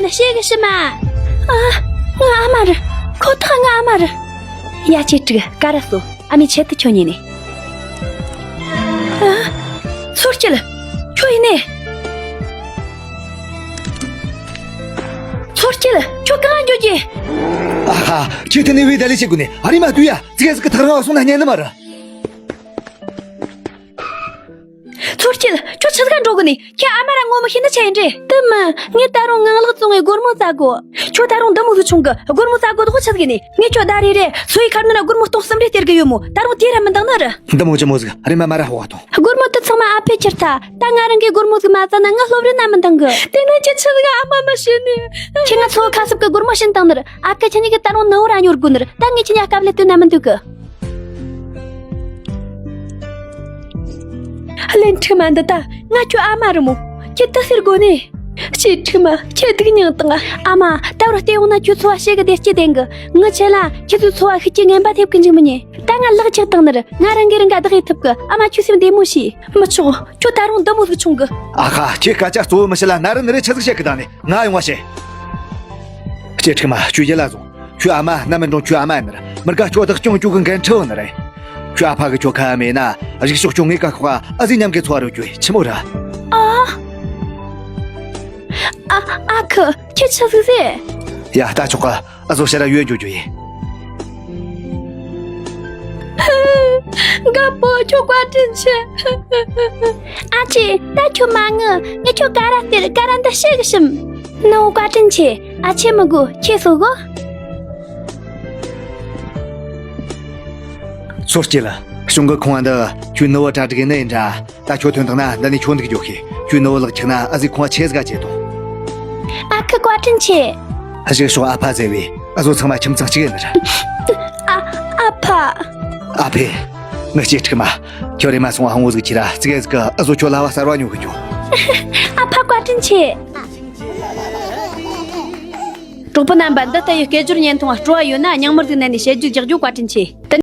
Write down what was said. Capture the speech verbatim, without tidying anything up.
ནི་ཤེས་གི་ཤི་མ། ཨ། ང་ཨ་མ་རེད། ཁོ་ཐག་ང་ཨ་མ་རེད། ཡ། ཁྱེད་ཀྲིག་ཀ་ར་སོ། ཨ་མའི་ཆེད་དུ་ཁྱོད་ཉིད་ནས། ཨ། མཚོ་སྐྱིད། ཁྱོད་ཡིན་ནས། མཚོ་སྐྱིད། ཁྱོད་གང་འགྱོ་རྒྱུ། ཨ་ཧ། ཁྱེད་དེ་ནས་བའི་ད་ལས་བྱེད་དགོས་ནས། ཨ་རི་མ་དུས་ཡ། ཙི་གེ་ཟིག་གི་ཐག་རིང་བ་སོང་ན་ཉན་ནི་མ་རེད། མཚོ་སྐྱིད། ཁྱོད་ཆི་ཟིག་ག་འགྲོ་གི་ནི། ཁྱེད་ཨ་མ་ར་ངོ་མི་ཤེས་ནི་ཆ་ཡིན་རེད། དེ་མིན། ངས་ད་རུང་ངང་ལག་བཙོང་བའི་སྒོར་མོ་བཙལ་དགོས། ཁྱོད་ད་རུང་འདི་མོ་ཟིག་ཆུང་གི། སྒོར་མོ་བཙལ་དགོས་དོ་ཆི་ཟིག་ནི། ངས་ཁྱོད་ཟླ་རེ་རེ་སོ་ཡི་ཁར་ནི་ན་སྒོར་མོ་སྟོང་གསུམ་རེ་སྟེར་གི་ཡོད་མོ། ད་རུང་དེ་ར་མི་འདང་ནི་རེད། འདི་མོ་ཅི་མོ་ཟིག་རེ་མ་མ་ར་ཧོ་བ་དང་། སྒོར་མོ་དེ་ཚང་མ་ཨ་ཕས་ཁྱེར་ཐལ། ད་ང་རང་གིས་སྒོར་མོ་ཟིག་མ་བཙལ་ན་ང་སློབ་རན་ན་མི་འདང་གི། དེ་ན་ཁྱེད་ཆི་ཟིག་ག་ཨ་མ་མ་བྱེད་ནི། ཁྱེད་ང་ཚོ་ཁ་གསབ་གི་སྒོར་མོ་བྱིན་བཏང་ནི་རེད། ཨ་ཁུ་ཁྱེད་གཉིས་ཀྱིས་ད་རུང་ནུ་བོ་ར་ཉོ་དགོས་ནི་རེད། ད་ངས་ཁྱེད་གཉིས་སྐབས་ལ་སྟོན་ན་མི་འདུག་གི། ལན་ཁྲིག་མ་འདི་ད་ང་ཁྱོད་ཨ་མ་རེད་མོ། ཁྱེད་ད་ཟེར་དགོས་ནི། ཅེ་ཁྲིག་མ། ཁྱེད་སྡུག་མྱངས་དང་། ཨ་མ། ད་བར་བལྟས་ཡོང་ན་ཁྱོད་འཚོ་བ་ཞེ་གི་བདེ་སྐྱིད་ལྡན་གི། ངི་ཆེ་ལ་ཁྱེད་ཚོའི་འཚོ་བ་ཤུགས་ཀྱིས་ངན་པ་ཐེབས་གི་འཇུག་མི་ཉན། ད་ང་ལག་ཆགས་བཏང་ནི་རེད། ང་རང་གིས་རང་ག་བདག་ཡེད་ཐུབ་གི། ཨ་མ་ཁྱོད་སེམས་བདེ་མོ་བྱོས། མི་ཆོག་ཁྱོད་ད་རུང་འདི་མོ་ཟིག་ཆུང་གི། ཨ་ཁ། ཁྱེད་སྐད་ཆ་གཙོ་བོ་མི་བཤད་ལ་ན་རེ་ནི་རེ་ཆི་ཟིག་བཤད་གི་དང་ནི། ང་ཡོང་བ་བྱེད། ཅེ་ཁྲིག་མ། ཁྱོད་ཡིད་ལ་ཟུངས། ཁྱོད་ཨ་མ་ནམ་མི་འགྲོ། ཁྱོད་ཨ་མ་ཡིན་ནི་རེད། མི་དགའ་ཁྱོད་བདག་སྐྱོང་རྒྱུ་གི་འགན་འཁྲི་བོ་ནི་རེད། ཁྱོད་ཨ་ཕ་གི་ཁྱོད་ཁ་མེད་ན་རིག་ཕྱོགས་སྐྱོང་ངེས་ཀ་ཁོག་ཨ་ཟི་མཉམ་གི་འཚོ་བ་རོལ་རྒྱུ་ཆི་མོ་ར། ཨ། ཨ། ཨ་ཁུ། ཁྱེད་ཆི་ཟིག་ཟེར། ཡ། ད་ཆོག་ག་ཨ་ཟོ་ཕྱིར་ར་ཡོད་འགྱོ་རྒྱུ་ཡིན། དགའ་པོ། ཁྱོད་བཀའ་དྲིན་ཆེ། ཨ་ཅེ། ད་ཁྱོད་མ་ངུ། ངས་ཁྱོད་ཀ་ར་སྟེར། ཀ་ར་འདི་ཤི་གི་ཤིམ། ནུ་བོ་བཀའ་དྲིན་ཆེ། ཨ་ཆེ་མི་དགོས། ཁྱེད་སོ་གོ། མཚོ་སྐྱིད་ལ། གཞུང་གི་ཁང་བ་འདི་ཁྱོད་ནུ་བོ་གྲ་སྒྲིག་ནི་ཡིན་འདྲ། ད་ཁྱོད་ཐོན་དང་ན་འདི་ནས་ཁྱོད་འདུག་རྒྱུ་ཤེས། ཁྱོད་ནུ་བོ་ལག་ཆགས་ན་ཨ་ཟི་ཁང་བ་ཆེ་ཟིག་ག་བྱེད་དོ། ཨ་ཁུ་བཀའ་དྲིན་ཆེ། ཨ་ཞིག་ཤོག་ཨ་ཕ་ཟེར་བས་ཨ་ཟོ་ཚང་མ་ཁྱིམ་ཚང་གཅིག་ཡིན་ནི་ར། ཨ། ཨ་ཕ། ཨ་ཕས། ངི་ཅེ་ཁྲིག་མ། ཁྱོད་རེ་མ་སོང་བ་ཧང་བོ་ཟིག་ཁྱེར་ར་ཙི་གེ་ཟིག་གི་ཨ་ཟོ་ཁྱོད་ལ་བ་གསར་བ་ཉོ་གི་འགྱོ། ཨ་ཕ་བཀའ་དྲིན་ཆེ། གྲོགས་པོ་རྣམ་པ། འདི་ལྟ་ཡི་སྐད་སྦྱོར་བརྙན་ཐུང་བ་སྤྲོ་བ་ཡོད་ན་རྙིང་མར་ཟིག་ནན་ནས་དཔྱད་བརྗོད་རྒྱག་རྒྱུ་བཀའ་དྲིན་ཆེ། དེ་